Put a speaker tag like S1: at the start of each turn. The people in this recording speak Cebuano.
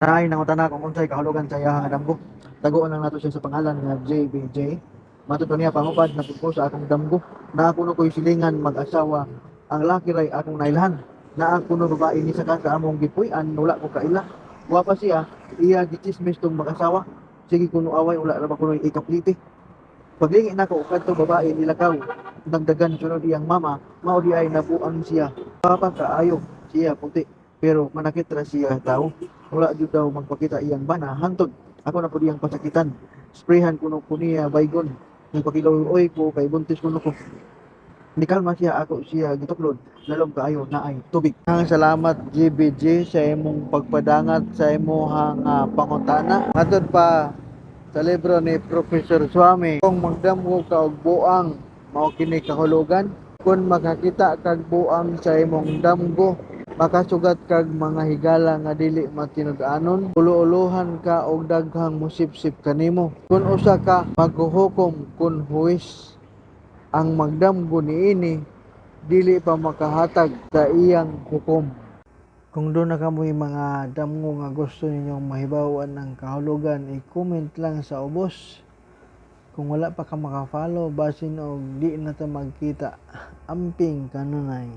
S1: Naay nangutana kung unsay kahulugan sa iyaha nga damgo. Taguon lang nato siya sa pangalan nga JBJ. Matud pa niya, pangupad na pud ko sa akong damgo. Naa kuno ko'y silingan mag-asawa. Ang laki ray akong nailhan. Naa kuno babae ni saka sa among gipuy-an, wala ko kaila. Gwapa siya, iya gichismis tong mag-asawa. Sige kuno away, wala ra ba kuno ikapliti. Paglingi nako kadto babae nilakaw. Nagdagan sunod iyang mama, mao di ay nabuang siya. Gwapa kaayo siya, puti, pero manakit ra siya tao. Wala jud daw magpakita iyang bana hantod ako na pud iyang pasakitan. Sprayhan kuno ko niya baygon. Nagpakiluoy ko kay buntis kuno ko. Nikalma siya, ako siya gituklod. Lalom kaayo, naay tubig. Ang salamat, GBG, sa imong pagpadangat sa imong pangutana. Matod pa sa libro ni Professor Swami, kung magdamgo ka og buang, mao kini kahulugan. Kung makakita kag buang sa imong damgo, makasugat kag mga higala nga dili matinud-anon, ulo-ulohan ka og daghang mosipsip kanimo. Kung usa ka maghuhukom kon huwes ang magdamgo niini, dili pa makahatag sa iyang hukom. Kung duna kamoy mga damgo nga gusto ninyong mahibaw-an ang kahulugan, i-comment lang sa ubos. Kung wala pa ka maka-follow, basin og di na ta magkita. Amping kanunay.